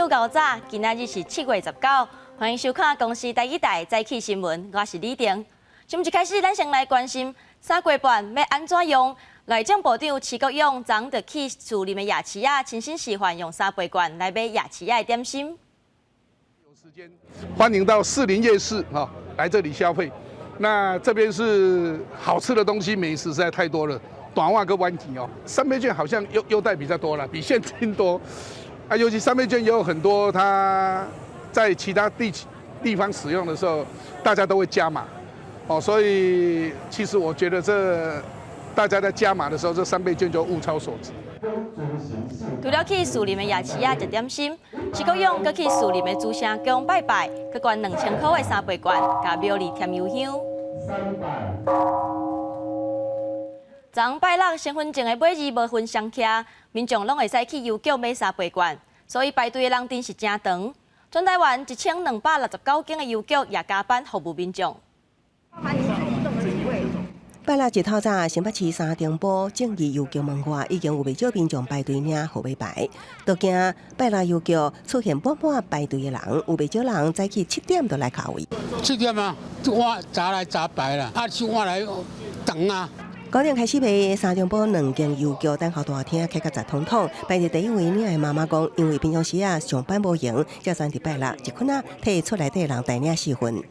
友𠢕早，今仔日是7月19，歡迎收看公視台語台早起新聞，我是李婷。新聞一開始，咱先來關心三更半欲按怎用？內政部長徐國勇昨昏就去士林的夜市仔，親身示範用三倍券來買夜市仔的點心。有時間歡迎到士林夜市哈，來這裡消費。那這邊是好吃的東西，美食實在太多了，大碗閣滿錢哦。三倍券好像優待比較多了，比現金多。啊，尤其三倍券也有很多，它在其他地方使用的時候，大家都會加碼。哦，所以其實我覺得這大家在加碼的時候，這三倍券就物超所值。除了去士林的夜市仔食點心，徐國勇閣去士林的諸聖宮拜拜，閣捐2000箍的三倍券，共廟裡添油香。昨昏拜六身份證的尾字無分雙曲，民眾攏會使去郵局買三倍券，所以排隊的人陣是誠長。全台灣1269間的郵局也加班服務民眾。拜六一透早，新北市三重埔正義郵局門外已經有袂少民眾排隊領號碼牌。都驚拜六郵局出現滿滿排隊的人，有袂少人早起7點就來卡位。 7點啊，我早來早排啦，啊，是我來等啊。9點開始賣，三重埔兩間郵局等候大廳客甲雜通通。排佇第一位領的媽媽講，因為平常時啊上班無閒，才選佇拜六一困仔替厝內底人代領四份。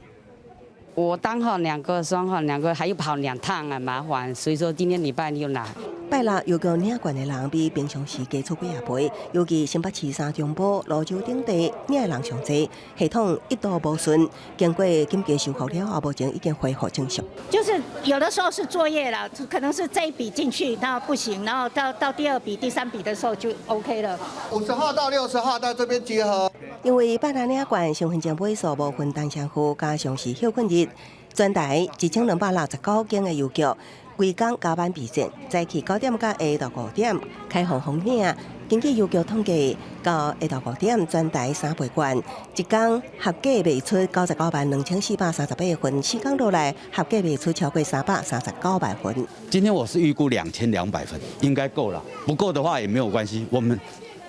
我單號兩個，雙號兩個，還要跑兩趟啊，麻煩。所以說今天禮拜六來。拜六郵局領券的人比平常時加出幾仔倍，尤其新北市三重埔、蘆洲等地領的人上濟，系統一度無順，經過緊急修復了後，目前已經恢復正常。就是有的時候是作業啦，可能是這一筆進去，那不行，然後到第二筆、第三筆的時候就 OK 了。50號到60號到這邊集合。因為拜六領券身份證尾數無分單雙號，加上是歇睏日，全台1269間的郵局，規工加班備戰，早起9點到下晝5點開放予領。根據郵局統計，到下晝5點，全台三倍券一工合計賣出99萬2438份，四工落來合計賣出超過339萬份。今天我是預估2200份，應該夠了。不夠的話也沒有關係，我們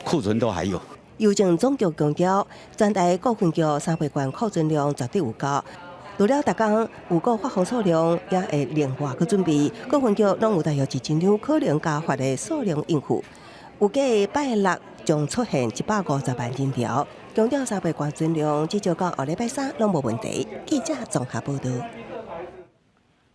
庫存都還有。郵政總局強調，全台各分局三倍券庫存量絕對有夠。除了逐工有夠發放數量，也會另外去準備。各分局攏有大約1000張可能加發的數量應付。預計拜六將出現150萬人潮，強調三倍券存量至少到後禮拜三攏無問題。記者綜合報導。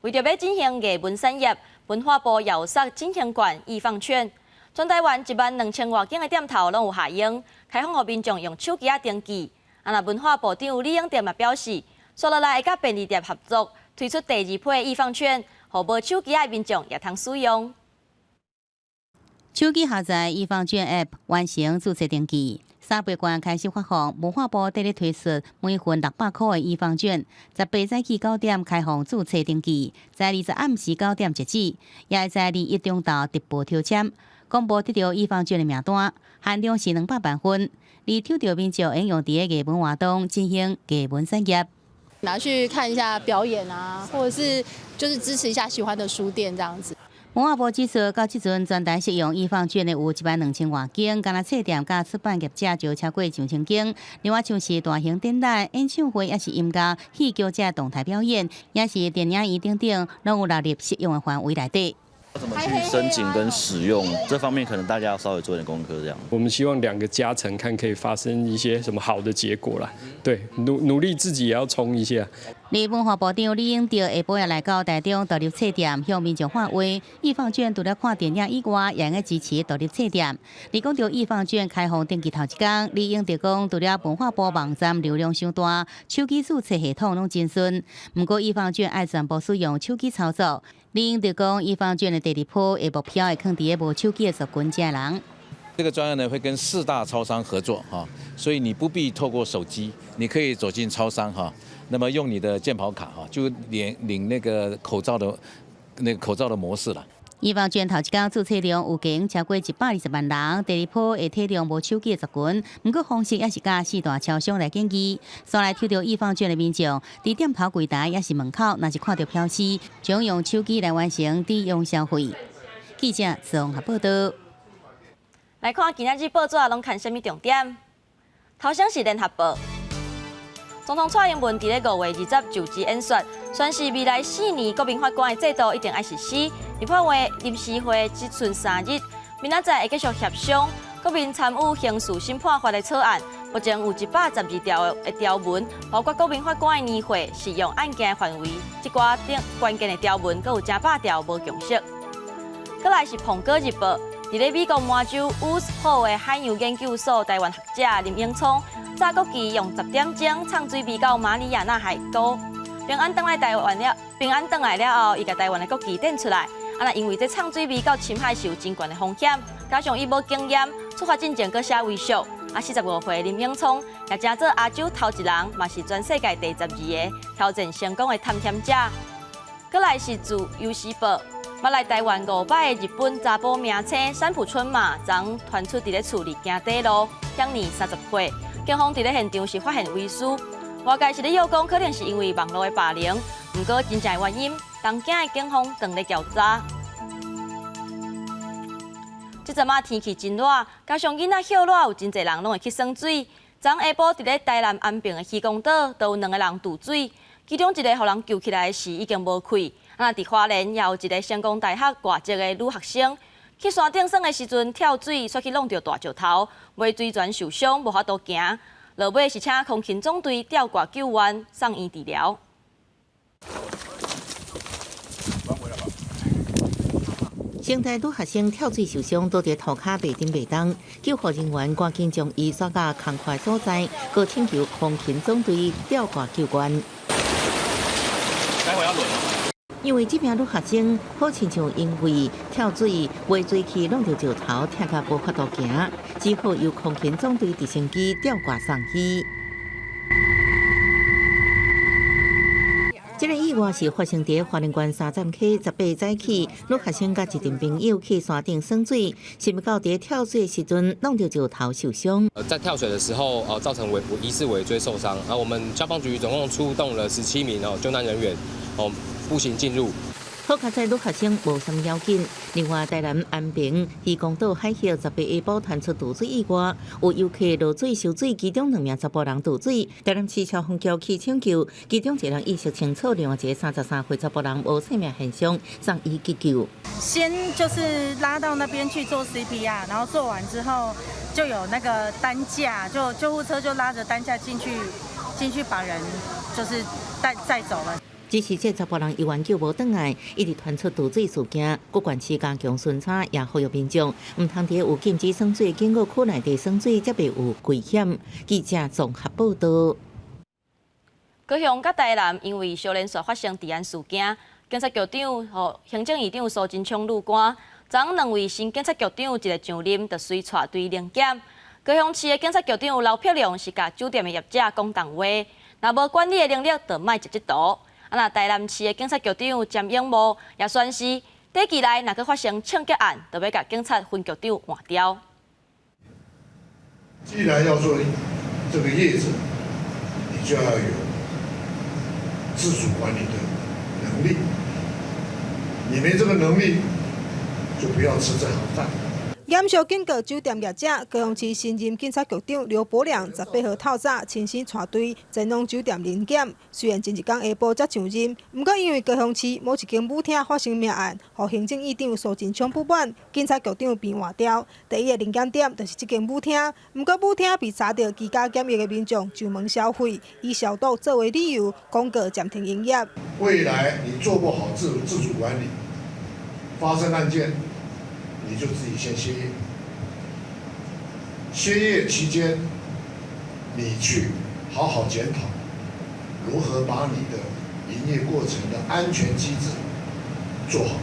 為著欲振興藝文產業，文化部邀索振興券藝放券，全台灣1萬2000外間的店頭攏有下用，開放予民眾用手機仔登記。啊，若文化部長李永得嘛表示，紲落來會佮便利店合作，推出第二批藝放券，予無手機仔的民眾也通使用。手機下載藝放券 App，完成註冊登記。三倍券開始發放，文化部綴咧推出每份600箍的藝放券，18早起9點開放註冊登記，在20暗時9點截止，也會在21中晝直播抽籤，公布得著藝放券的名單，限量是200萬份。而抽著民眾應用佇个藝文活動進行藝文產業。拿去看一下表演啊，或者是就是支持一下喜歡的書店這樣子。文化部指出，到這陣全台適用藝放券的有1萬2000外間，干焦冊店佮出版業者就超過上千間。另外，像是大型展覽、演唱會，抑是音樂、戲劇這動態表演，抑是電影院等等，攏有納入適用的範圍內底。怎麼去申請跟使用這方面，可能大家要稍微做點功課。這樣，我們希望兩個加成，看可以發生一些什麼好的結果啦。對，努力自己也要衝一下。而文化部長李永得下晡也來到台中獨立冊店向民眾喊話，藝放券除了看電影以外，也會支持獨立冊店。而講著藝放券開放登記頭一工，李永得講，除了文化部網站流量傷大，手機註冊系統攏真順。毋過藝放券愛全部使用手機操作。李永得講，藝放券的第二波的目標會囥佇个無手機的族群遮人。這個專案呢會跟四大超商合作哈，所以你不必透過手機，你可以走進超商哈，那麼用你的健保卡哈，就領那個口罩的模式啦。藝放券頭一工註冊量有加超過120萬人，第二波會體諒無手機的族群，毋過方式抑是佮四大超商來建議。紲來抽著藝放券的民眾，佇店頭櫃台抑是門口，若是看著標示，將用手機來完成抵用消費。記者綜合報導。來看今仔日報紙攏刊啥物重點？頭先是聯合報。總統蔡英文佇咧5月20就職演說，宣示未來4年國民法官的制度一定愛實施。立法院臨時會只賰3日，明仔載會繼續協商國民參與刑事審判法的草案。目前有112條的條文，包括國民法官的年歲、適用案件的範圍，這寡等關鍵的條文，閣有成百條無共識。閣來是《蘋果日報》，佇咧美國麻州烏斯霍的海洋研究所台灣學者林永聰，炸國機用10點鐘沖水飛到馬里亞納海溝，平安轉來台灣了，平安轉來了後，伊共台灣的國旗展出來。啊，若因為這沖水飛到深海是有真懸的風險，加上伊無經驗，出發進前閣寫遺囑。啊，45歲林永聰也成做亞洲頭一人，嘛是全世界第12个挑戰成功的探險者。閣來是自由時報，捌來台灣五擺的日本查埔明星三浦春馬，昨傳出佇咧厝裡行短路，享年30歲。警方佇咧現場是發現遺書，外界是咧臆講，可能是因為網路的霸凌，毋過真正的原因，東京的警方正咧調查。這陣仔天氣真熱，加上囡仔歇熱，有真濟人攏會去耍水。昨下晡佇咧台南安平的漁公島，都有兩个人墮水，其中一个予人救起來時已經無氣。啊，佇花蓮也有一个成功大學外籍的女學生，去山頂耍的時陣跳水，煞去挵著大石頭，尾椎旋受傷，無法度行。落尾是請空勤總隊吊掛救援，送院治療。成大女學生跳水受傷，倒佇塗跤袂振袂動，救護人員趕緊將伊徙到空曠所在，閣請求空勤總隊吊掛救援。待會要輪。因為這名女學生好親像因為跳水尾椎去挵著石頭，疼甲無法度行，只好由空勤總隊直升機吊掛送醫。這個意外是發生佇花蓮縣三站溪18早起，女學生佮一陣朋友去山頂耍水，想袂到佇跳水的時陣挵著石頭受傷。在跳水的時候，造成疑似尾椎受傷。啊，我們消防局總共出動了17名救難人員，步行進入。好佳哉女學生無啥物要緊。另外，台南安平漁公島海域18下晡傳出墮水意外，有遊客落水受水，其中兩名查埔人墮水，台南市消防局去搶救，其中一個人意識清楚，另外一個33歲查埔人無生命現象，送醫急救。先就是拉到那邊去做 CPR，然後做完之後就有那個擔架，就救護車就拉着擔架進去，進去把人就是帶載走了。只是這查埔人猶原救無轉來，一直傳出墮水事件，各縣市加強巡查，也呼籲民眾毋通佇有禁止耍水的警告區內底耍水，才袂有危險。記者綜合報導。高雄佮台南因為相連續發生治安事件，警察局長予行政院長蘇貞昌入關，昨兩位新警察局長一个上任，就隨帶隊臨檢。高雄市的警察局長劉柏良是共酒店的業者講重話，若無管理的能力，就莫食這道。啊，若台南市的警察局長詹永茂也宣示，短期內若閣發生槍擊案，就欲共警察分局長換掉。既然要做這個業者，你就要有自主管理的能力。你沒這個能力，就不要吃這行飯。嚴肅警告酒店業者，高雄市新任警察局長劉柏良18號透早親身帶隊前往酒店臨檢。雖然前一工下晡才上任，毋過因為高雄市某一間舞廳發生命案，予行政院長蘇貞昌不滿，警察局長便換掉。第一个臨檢點就是這間舞廳，毋過舞廳被查著居家檢疫的民眾上門消費，以消毒作為理由，廣告暫停營業。未來你做不好自主管理，發生案件，你就自己先歇業。歇業期間，你去好好檢討，如何把你的營業過程的安全機制做好。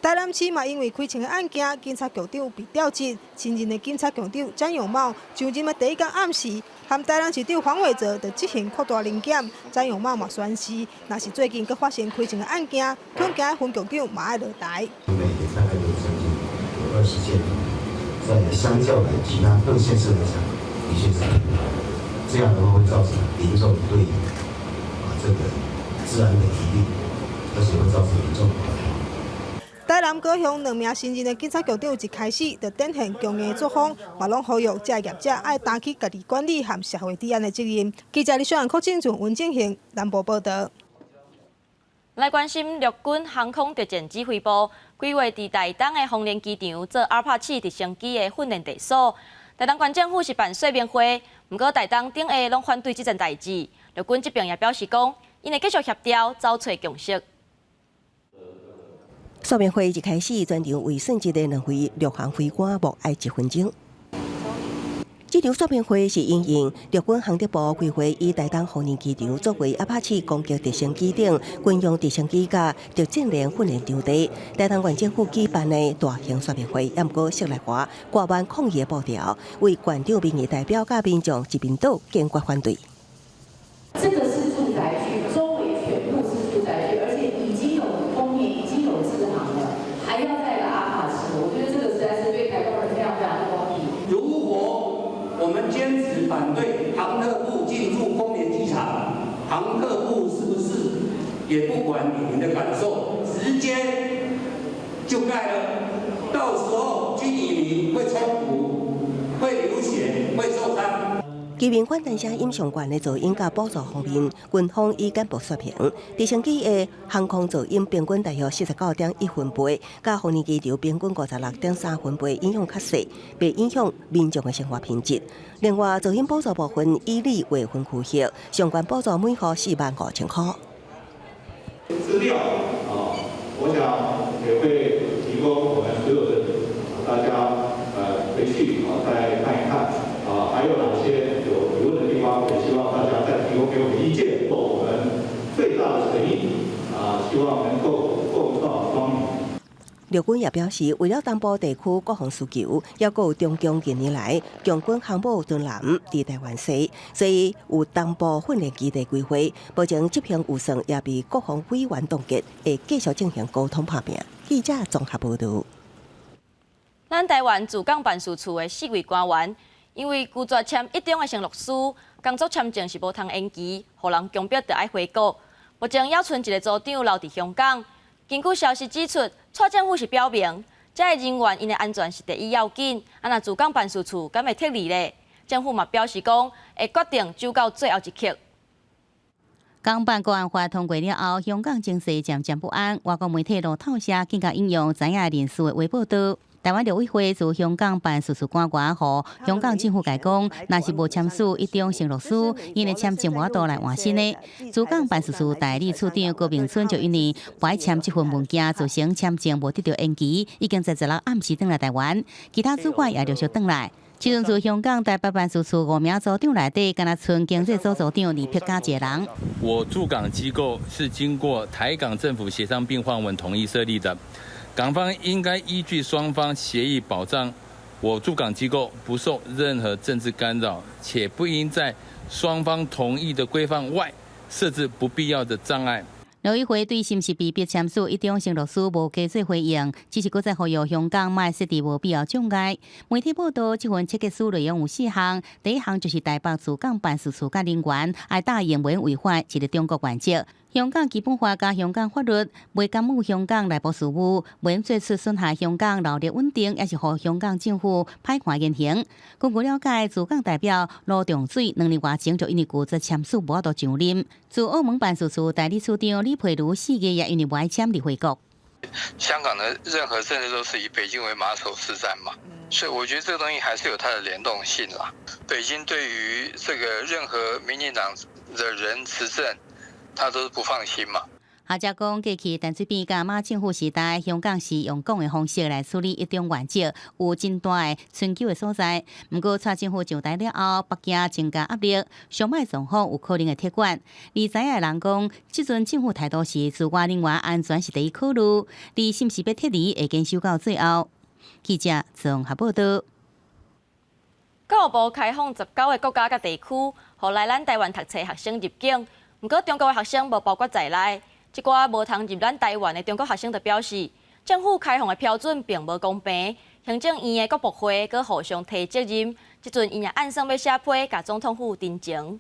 台南市嘛，因為開槍的案件，警察局長被調職。新任的警察局長詹永茂上任的第一工暗時，和台南市長黃偉哲就執行擴大臨檢。詹永茂嘛宣示，若是最近閣發生開槍的案件，恐驚分局長嘛愛落台。每年大概有將近有20件，在相較於其他各縣市來講，的確是很高。這樣的話會造成民眾對這個治安的疑慮，而且會造成民眾恐慌。台台南、高雄兩名新任的警察局長一開始就展現強硬作風，嘛攏呼籲這業者愛擔起家己管理和社會治安的責任。記者李小蘭、郭正俊、溫正興南部報道。來關心陸軍航空特戰指揮部規劃佇台東的豐年機場做阿帕契直升機的訓練地所。台東縣政府是辦說明會，毋過台東頂下攏反對這件代誌。陸軍這邊也表示講，𪜶會繼續協調，走揣共識。說明會一開始，全場為殉職的兩位陸航飛官默哀一分鐘。這場說明會是因應陸軍航特部規劃以台東豐年機場作為阿帕契攻擊直升機等軍用直升機佮特戰連訓練場地，台東縣政府舉辦的大型說明會，也毋過釋來華掛滿抗議的布條，為縣長民意代表佮民眾一面倒堅決反對。這個是住宅區，周圍全部是住宅區，而且已經有豐年，已經有直航了，還要再來阿帕契，我覺得這個實在是對台東人非常非常不公平。如果我們堅持反對航特部進駐豐年機場，航特部是不是也不管你們的感受，直接就蓋了？到時候軍與民會衝突，會流血，會受傷。居民反彈聲音上懸的噪音佮補助方面，軍方已簡報說明，直升機的航空噪音平均大約49.1分貝，佮豐年機場平均56.3分貝影響較細，袂影響民眾的生活品質。另外，噪音補助部分以里劃分區域，上懸補助每戶45,000塊。資料啊，我想也會提供我們所有的大家回去啊再看一看啊，還有哪些有疑問的地方，也希望大家再提供給我們意見，或我們最大的誠意啊，希望能夠共創雙贏。陸軍也表示，為了東部地區國防需求，抑閣有中共近年來強軍航母敦南佇台灣西，所以有東部訓練基地規劃，目前執行預算也被國防委員凍結，會繼續進行溝通拍拚。記者綜合報道。咱台灣駐港辦事處的四位官員，因為拒絕簽一中的承諾書，工作簽證是無通延期，予人強迫著愛回國。目前猶賰一個組長留佇香港。根據消息指出，蔡政府是表明，這个人員𪜶的安全是第一要緊。啊，若駐港辦事處敢會撤離咧？政府嘛表示講，會決定走到最後一刻。港版國安法通過了後，香港情勢漸漸不安。外國媒體路透社更加引用知影人士的話報道，台灣陸委會駐香港辦事處官員予香港政府共講，若是無簽署一中承諾書，𪜶的簽證無法度來換新的。駐港辦事處代理處長高明春就因為無愛簽這份文件，造成簽證無得到延期，已經在16暗時轉來台灣，其他主管也陸續轉來。其中駐香港台北辦事處五名組長內底，敢若賰經濟組組長李碧嘉一個人。我駐港機構是經過台港政府協商並換文同意設立的，港方應該依據雙方協議保障我駐港機構不受任何政治干擾，且不應在雙方同意的規範外設置不必要的障礙。陸委會對是毋是被迫簽署一中承諾書無加做回應，只是閣再呼籲香港莫設置無必要障礙。媒體報道，這份切結書內容有四項，第一項就是台北駐港辦事處佮人員愛答應袂違反一個中國原則。香港基本法佮香港法律，袂干預香港內部事務，袂做出損害香港勞力穩定，抑是予香港政府歹看言行。根據了解，駐港代表盧仲水兩年外前就因為拒絕簽署，無法度上任。駐澳門辦事處代理處長李佩如4月也因為無愛簽而回國。香港的任何政策都是以北京為馬首是瞻嘛，所以我覺得這個東西還是有它的聯動性啦。北京對於這個任何民進黨的人執政，他都是不放心嘛。學者講，過去陳水扁佮馬政府時代，香港是用講的方式來處理一中原則，有真大的尋求的所在。毋過，蔡政府上台了後，北京增加壓力，上歹狀況有可能會撤管。而知影的人講，這陣政府態度是駐外人員安全是第一考慮，而是毋是欲撤離，會堅守到最後。記者綜合報道。教育部開放19個國家佮地區，予來咱台灣讀冊學生入境。毋過中國的學生無包括在內。這寡無通入咱台灣的中國學生就表示，政府開放的標準並無公平。行政院的國博會閣互相推責任，這陣𪜶也按算欲寫批，共總統府陳情。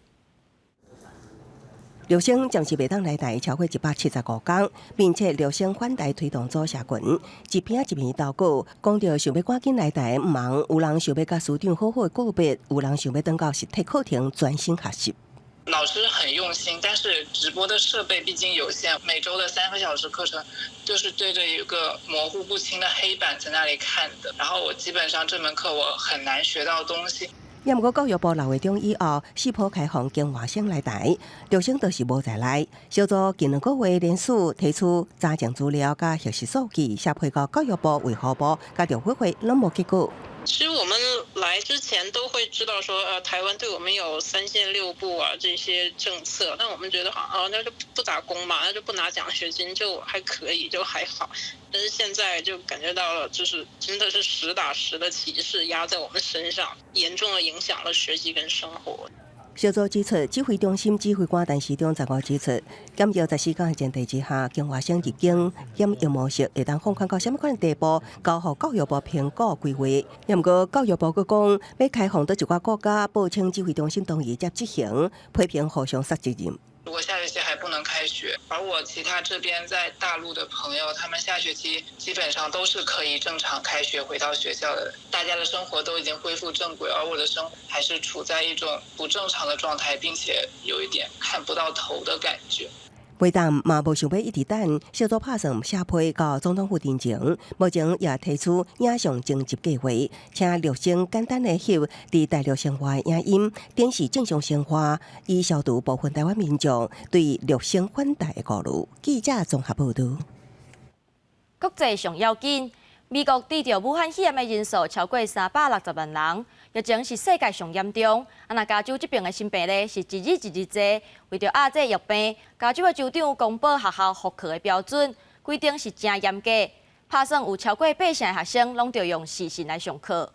陸生暫時袂當來台超過175工，並且陸生返台推動組社群一篇一篇投稿，講著想欲趕緊來台，毋茫有人想欲佮師長好好告別，有人想欲轉到實體課程專心學習。老師很用心，但是直播的設備畢竟有限，每週的3個小時課程，就是對着一個模糊不清的黑板在那裡看的，然後我基本上這門課我很難學到東西。也毋過教育部6月中以後，四波開放交換生來台，陸生都是無在內。小組近2個月連續提出查證資料佮核實數據，寫批到教育部、衛福部、佮陸委會，攏無結果。其實我們來之前都會知道說，台灣對我們有三限六不啊這些政策，但我們覺得好，哦，那就不打工嘛，那就不拿獎學金，就還可以，就還好。但是現在就感覺到了，就是真的是實打實的歧視壓在我們身上，嚴重的影響了學習跟生活。小組指出，指揮中心指揮官陳時中15指出，檢疫14天的前提之下，交換生入境檢疫模式會當放寬到啥物款的地步，交予教育部評估規劃。也毋過教育部閣講，欲開放佗一寡國家，報請指揮中心同意才執行，批評互相推責任。如果下學期還不能開學，而我其他這邊在大陸的朋友，他們下學期基本上都是可以正常開學回到學校的，大家的生活都已經恢復正軌，而我的生活還是處在一種不正常的狀態，並且有一點看不到頭的感覺。袂但嘛無想欲一直等，小組拍算寫批到總統府陳情，目前也提出影像徵集計劃，請陸生簡單的翕佇大陸生活的影音，展示正常生活，以消除部分台灣民眾對陸生返台的顧慮。記者綜合報導。國際上要緊，美國得著武漢肺炎的人數超過360萬人，疫情是世界上嚴重。啊，若加州這爿的新病例是一日一日濟，為著遏制疫病，加州的州長公布學校復課的標準，規定是誠嚴格，拍算有超過八成的學生攏著用視訊來上課。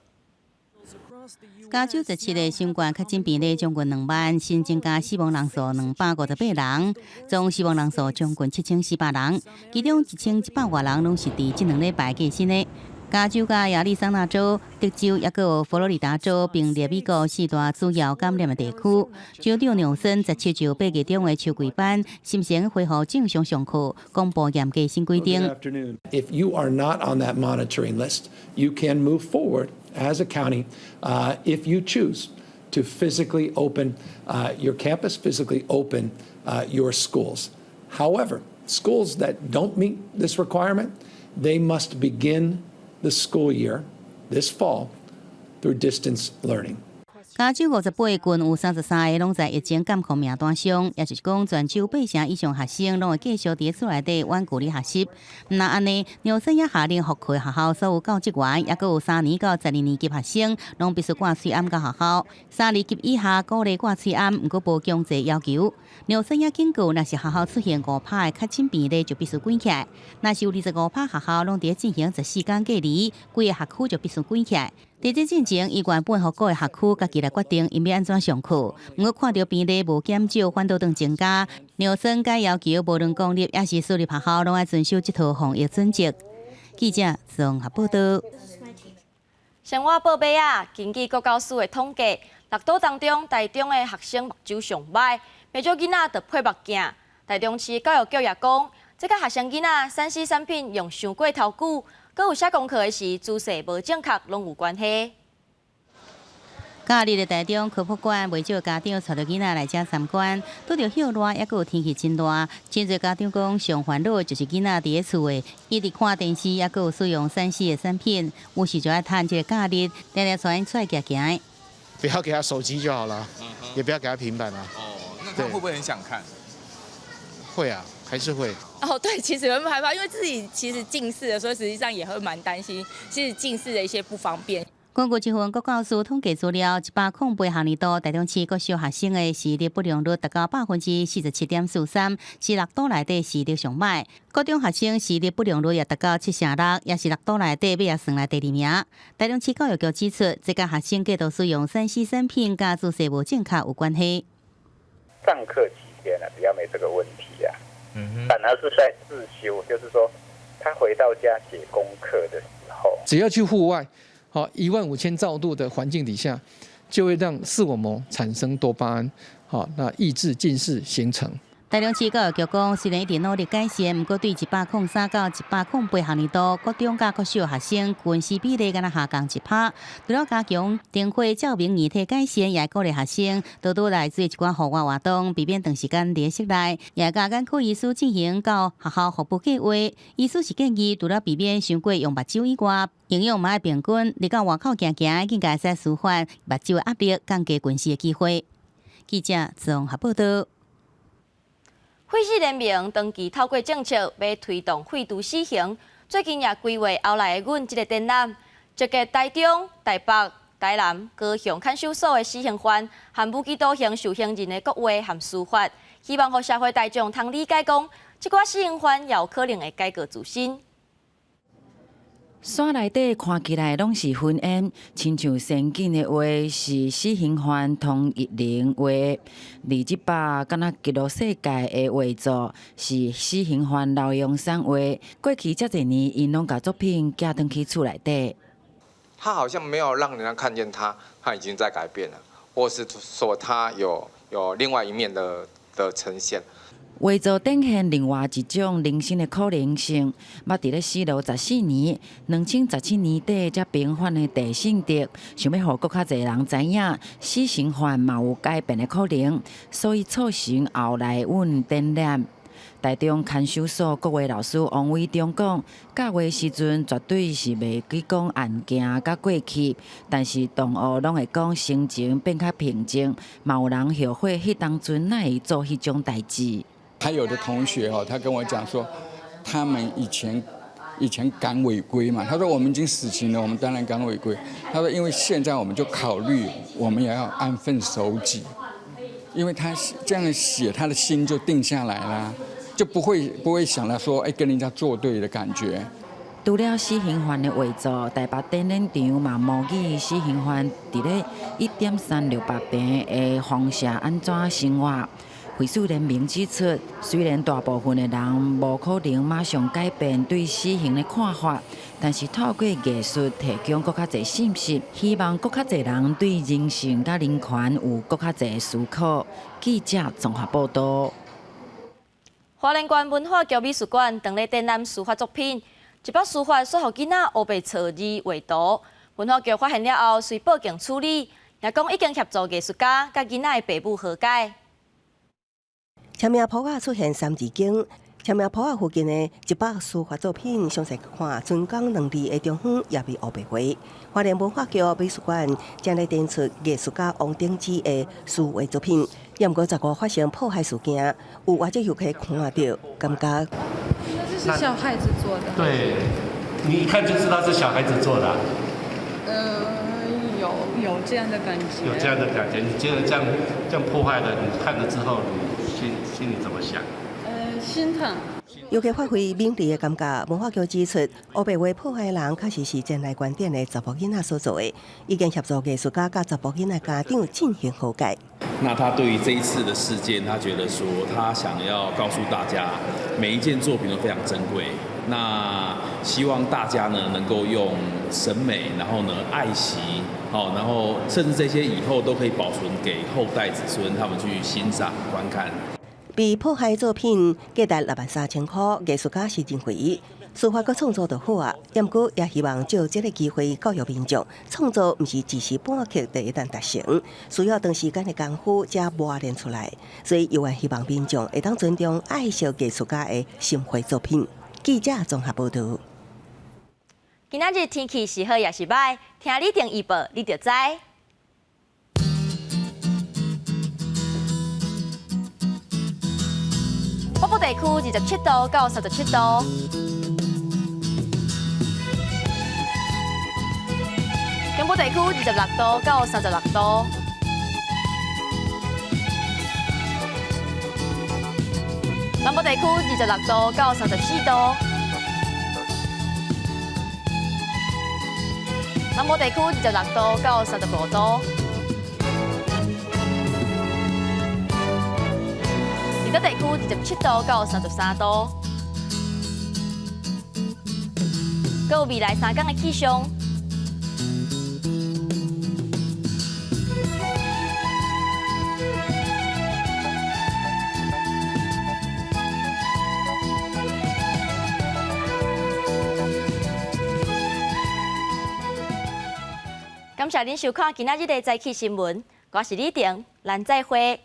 加州17日新冠確診病例將近2萬，新增加死亡人數258人，總死亡人數將近7400人，其中1100外人攏是佇這2禮拜過身的。加州佮亞利桑那州、德州抑閣有佛羅里達州並列美國四大主要感染的地區。州長紐森17就8月中的秋季班，新生恢復正常上課，公布嚴格新規定。 If you are not on that monitoring list, you can move forward as a county, if you choose to physically open your campus, physically open your schools. However, schools that don't meet this requirement, they must begin the school year this fall through distance learning. 加州58個郡有33個攏在疫情監控名單上，也就是講全州八成以上學生攏會繼續佇厝內底遠距離學習。毋但按呢，紐森也下令復課學校所有教職員，抑閣有3年到12年級學生，攏必須掛喙罨到學校。3年級以下鼓勵掛喙罨，毋過無強制要求。紐森也警告，若是學校出現5趴的確診病例，就必須關起來；若是有25趴學校攏佇進行14工隔離，規個學區就必須關起來。佇這進前，伊原本予各個學區家己來決定𪜶欲按怎上課。毋過看著病例無減少，反倒轉增加，紐森改要求無論公立抑是私立學校，攏愛遵守這套防疫準則。記者綜合報道。先我報尾仔，根據國教署的統計，六都當中，台中的學生目睭上䆀，袂少囡仔著配目鏡。台中市教育局也講，這佮學生囡仔3C 產品用傷過頭久，閣有寫功課的時姿勢無正確，攏有關係。假日的台中科普館，袂少家長帶著囡仔來遮參觀，拄著歇熱，抑閣有天氣真熱，真濟家長講上煩惱的就是囡仔佇咧厝的，一直看電視，抑閣有使用3C 的產品，有時就愛趁這個假日，定定帶𪜶出來行行。不要給他手機就好了，也不要給他平板啊。哦，那他會不會很想看？會啊，還是會。哦，對，其實會害怕，因為自己其實近視的，所以實際上也會蠻擔心，其實近視的一些不方便。根據這份國教署統計資料，108學年度台中市國小學生的視力不良率達到47.43%，是六都內底視力上䆀。國中學生視力不良率也達到7.6%，也是六都內底尾仔算來第二名。台中市教育局指出，這佮學生過度使用3C 產品，佮姿勢無正確有關係。上課期間呢，比較沒這個問題啊。反而是在自修，就是說他回到家寫功課的時候，只要去戶外。好，15000照度的環境底下，就會讓視網膜產生多巴胺，好，那抑制近視形成。台中市教育局講，雖然一直努力改善，毋過對103到108學年度，國中佮國小學生近視比例敢若下降1%。除了加強燈火照明硬體改善，也鼓勵學生多多來做一寡戶外活動，避免長時間佇室內。也佮眼科醫師進行到學校服務計劃。醫師是建議，除了避免傷過用目睭以外，營養嘛愛平均，你到外口行行，應該會使舒緩目睭的壓力，降低近視的機會。記者綜合報道。廢死聯盟長期透過政策欲推動廢除死刑，最近也規劃後來的阮這个展覽，集結台中、台北、台南、高雄看守所的死刑犯和無期徒刑受刑人的國畫和書法，希望予社會大眾通理解講，這寡死刑犯也有可能會改過自新。山內底看起來攏是雲煙，親像仙境的畫是死刑犯唐一玲畫。而這幅敢若極樂世界的畫作是死刑犯劉陽山畫。過去遮濟年，𪜶攏共作品寄轉去厝內底。他好像沒有讓人家看見他，他已經在改變了，或是說他有另外一面的呈現。畫作展現另外一種人生的可能性。捌佇咧死牢14年，2017年底才平反的鄭勝德，想欲予閣較濟人知影，死刑犯嘛有改變的可能，所以促成後來阮展覽。台中看守所國畫老師王偉忠講，教畫時陣絕對是袂去講案件佮過去，但是同學攏會講心情變較平靜，嘛有人後悔彼當陣哪會做彼種代誌。還有的同學哦，他跟我講說，他們以前敢違規嘛？他說我們已經死刑了，我們當然敢違規。他說因為現在我們就考慮，我們也要安分守己，因為他這樣寫，他的心就定下來啦，就不會想到說，哎，跟人家作對的感覺。除了死刑犯的畫作，台北展覽場嘛模擬死刑犯佇咧1.368坪的房舍按怎生活。廢死聯盟指出，雖然大部分的人無可能馬上改變對死刑的看法，但是透過藝術提供閣較濟信息，希望閣較濟人對人性佮人權有閣較濟思考。記者綜合報道。花蓮縣文化局美術館當咧展覽書法作品，一幅書法煞予囡仔烏白錯字畫圖，文化局發現了後，遂報警處理，也講已經協助藝術家佮囡仔的爸母和解。簽名簿仔出現三字經，簽名簿仔附近的一幅書法作品，詳細看春江兩字的中央也被烏白畫。花蓮文化局美術館正咧展出藝術家王鼎之的書畫作品，也毋過十五發生破壞事件，有外籍遊客看著，感覺。那這是小孩子做的。對，你一看就知道是小孩子做的。有這樣的感覺。有這樣的感覺，你覺得這樣破壞了，你看了之後，你心裡怎麼想？心疼。遊客發揮敏銳的感覺，文化局指出，烏白畫破壞人確實是前來觀展的查埔囡仔所做的，已經協助藝術家佮查埔囡仔家長進行和解。那他對於這一次的事件，他覺得說，他想要告訴大家，每一件作品都非常珍貴。那希望大家呢能夠用審美，然後呢愛惜，好，然後甚至這些以後都可以保存給後代子孫他們去欣賞觀看。被破壞作品價值6萬3千塊，藝術家是認為書法閣創作就好啊，毋過也希望藉這个機會教育民眾，創作毋是一時半刻就會當達成，需要長時間的功夫才磨練出來。所以，猶原希望民眾會當尊重愛惜藝術家的心血作品。記者綜合報道。今仔日天氣是好抑是䆀？聽李定預報，你就知。北部地區27度到37度，中部地區26度到36度，南部地區26度到34度，南部地區26度到35度。屏東地區27度到33度，閣有未來3工的氣象。感謝您收看今仔日的早起新聞，我是李婷，咱再會。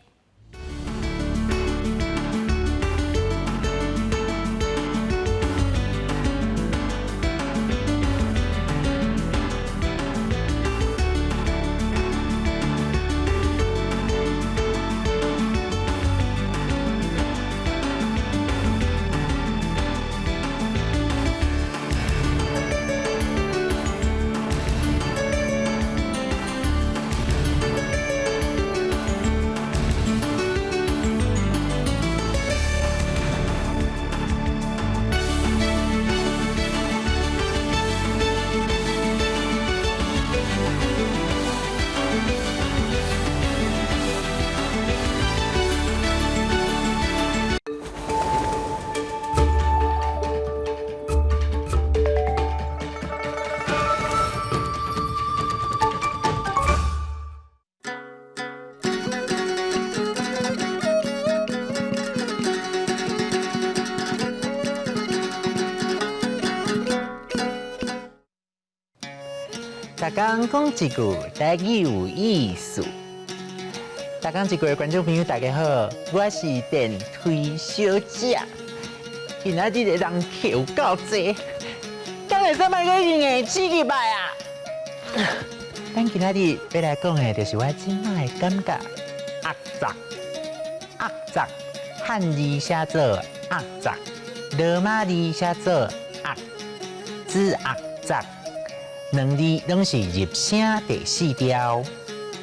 逐工講一句台語有意思。逐工一句的觀眾朋友，大家好，我是電梯小姐。今仔日的人客有夠濟，敢會使莫閣硬擠入來啊？咱今仔日欲來講的，就是我這擺的感覺。壓雜，壓雜，漢字寫做壓雜，羅馬字寫做壓，子壓雜。兩字攏是入聲第四調。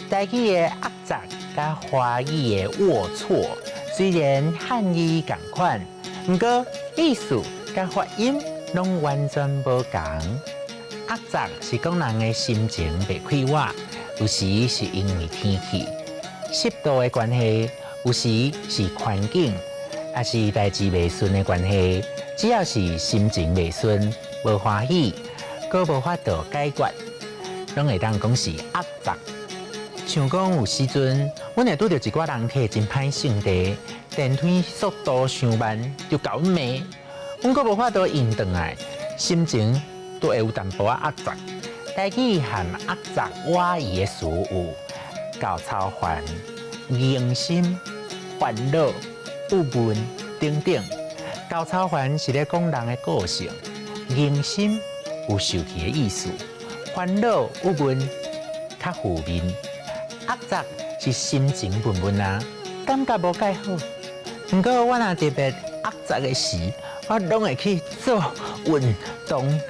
台語的壓雜佮華語的齷齪，雖然漢字仝款，毋過意思佮發音攏完全無仝。壓雜是講人的心情袂快活，有時是因為天氣、濕度的關係，有時是環境，抑是代誌袂順的關係。只要是心情袂順、無歡喜，閣無法度解決，攏會當講是壓雜。像講有時陣，阮會拄著一寡人客真歹性地，電梯速度傷慢，就共阮罵，阮閣無法度應轉來，心情都會有淡薄仔壓雜。台語含壓雜倚意的詞有厚操煩、凝心、煩惱、鬱悶等等。厚操煩是咧講人的個性，凝心有受氣的意思，煩惱、鬱悶較負面。壓雜是心情悶悶啊，感覺無蓋好。毋過我若特別壓雜的時，我攏會去做運動，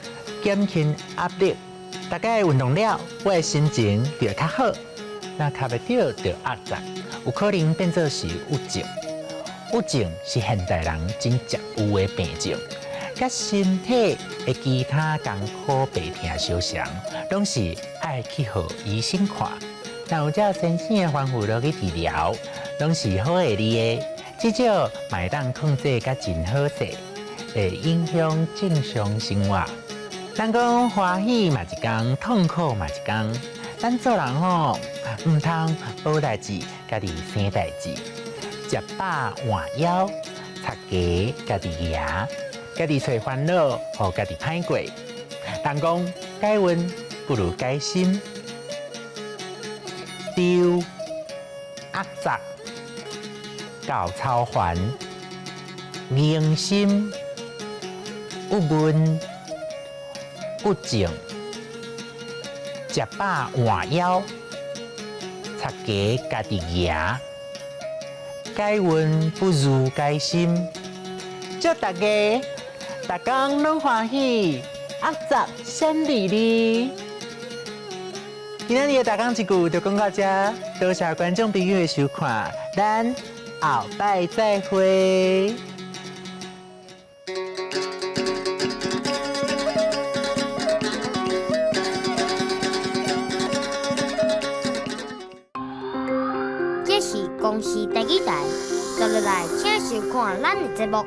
減輕壓力。大概運動了，我的心情就會較好。若較袂著就壓雜，有可能變做是鬱症。鬱症是現代人真常有的病症，佮身體的其他艱苦病痛相像，攏是愛去予醫生看。若有照先生的吩咐落去治療，攏是好會利的，至少嘛會當控制甲真好勢，會影響正常生活。人講歡喜嘛一工，痛苦嘛一工。咱做人吼，毋通無代誌，家己生代誌。食飽換枵，賊家家己蜈，家己揣煩惱，予家己歹過。人講改運不如改心。丟壓雜，厚操煩，凝心，鬱悶，鬱症，食飽換枵，賊家家己蜈，改運不如改心。祝大家逐工攏歡喜，壓雜閃哩哩。今仔日的逐工一句就講到這，多謝觀眾朋友的收看，咱後擺再會。這是公視第二台，接落來請收看咱的節目。